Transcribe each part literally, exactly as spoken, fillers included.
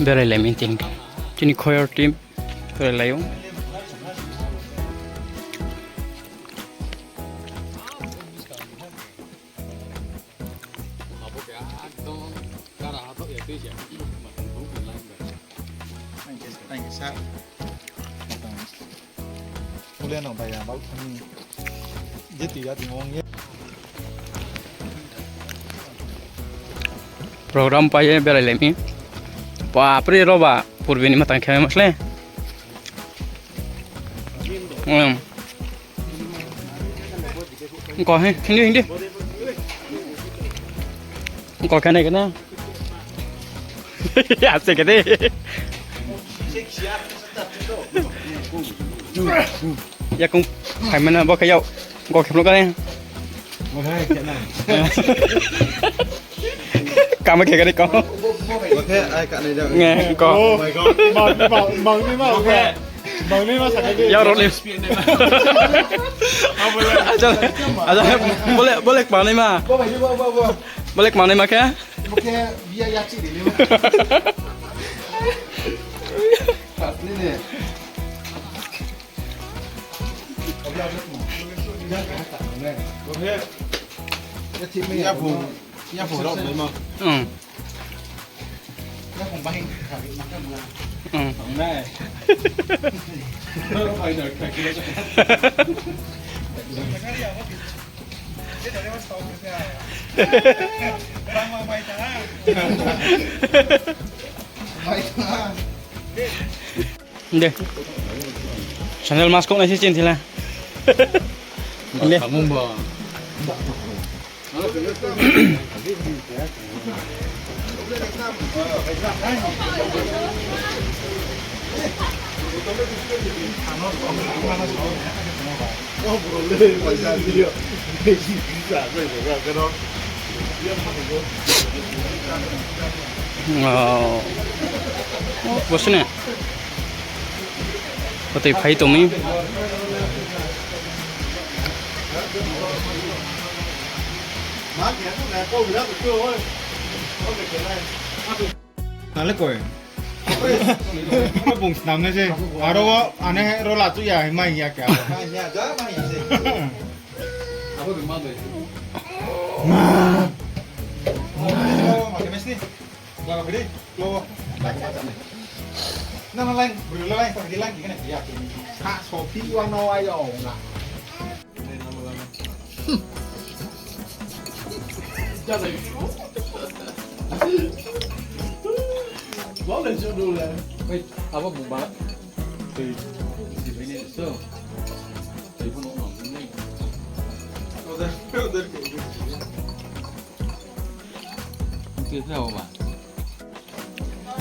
Berai lai mi tini. Tini Khoyar team berai lai ou. Program pai ye berai lai mi. Bapre, roba purbi ni matang khe mas le. Ko he, hindi, hindi. Ko khe nai khe na. Ase khe de. Yakung phaimana bo khe yag. Ko khe phnuh kha nai. Kama khe kha nai ko. Bo khe ai ka nai da. Nge, ko. Oh my God. Mang, mang, mang ni ma, mang ni ma sa khe. Yag rao ni. Aja, aja, bole, bole kma nai ma. Bole kma nai ma khe. Bo khe biya ya chi ni le. Ni ne. De. Sandal maskouh nai se chin thila. De. Wow. Bo sini. Kotoi phai tong mi. Nale koi. Bung snam nai se. Aro ane rola chu ya, mai ya kya. Nang lain, beri lain, pakai lain, gini ya. Ha, sopi wan no ayo na. Wait, apa buba? Tui, tui bini so. Tui pun orang bini. Order, order ke. Tui apa?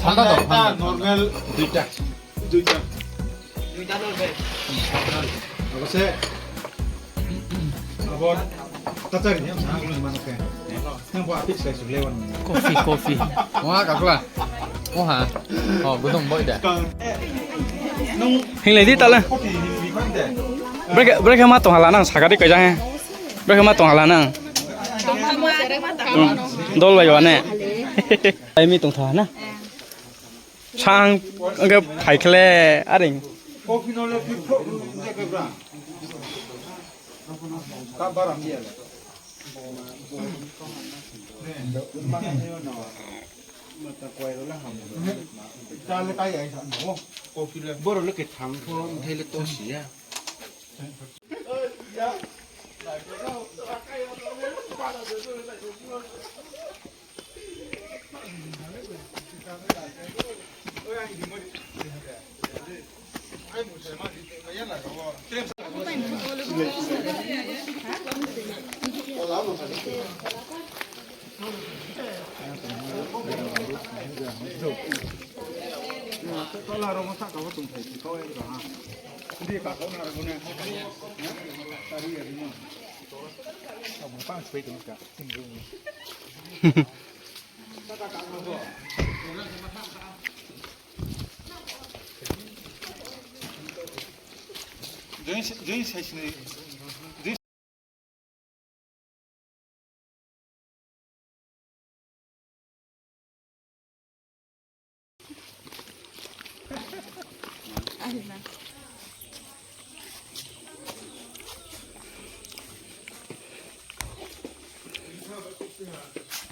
Thanda to, thanda, normal. Duita. Duita. Duita normal. Abo se. Abo. Tachari ni, ang mano ke. Nang bo apik sai su lewan. Coffee, coffee. Wah, kakla. Wah, ha. Oh, gudung boy da. Hinglai di tala. Brekhe, brekhe ma tong hala nang, sakari kaja he. Brekhe ma tong hala nang. Dol bai wane. Ai mi tong tha na. Sang, ang khe phai khle, aring. Boro le kethang pho, mthai le to si ya.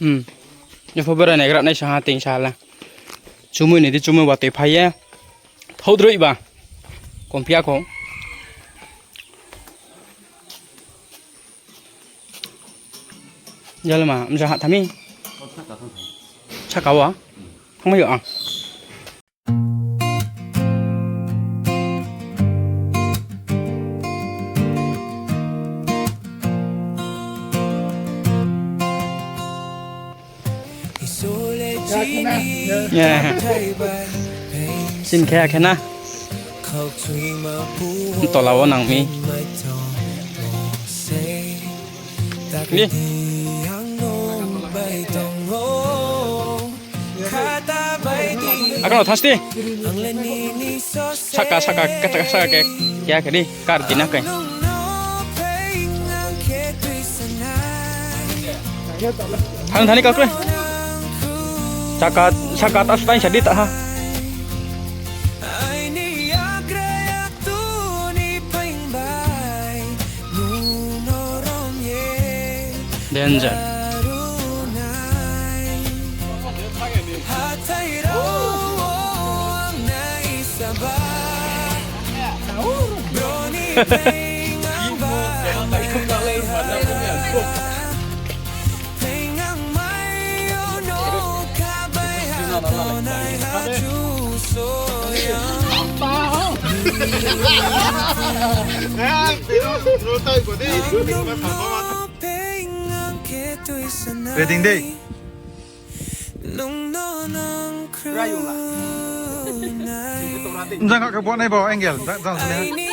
Hmm. Jepho bera naigra nai sa ha ting sa la. Chumui ni di chumui watoi phai ye. Thou droi ba. Kompia kho. Jalma, mja ha thami. Saka wa. Thangmai yo ang. Sin khe ya khe na. Tola wo nang mi. Ni. Akano thasti. Saka, saka, kachak, saka ke. Kya khe di, kar di na kai. Thani, thani, kau kre. Saka, saka, tas, tain, sadi, ta, ha. Danger. Ready dei. Jang kha khe bo nai bo angle, jang, jang sini ha.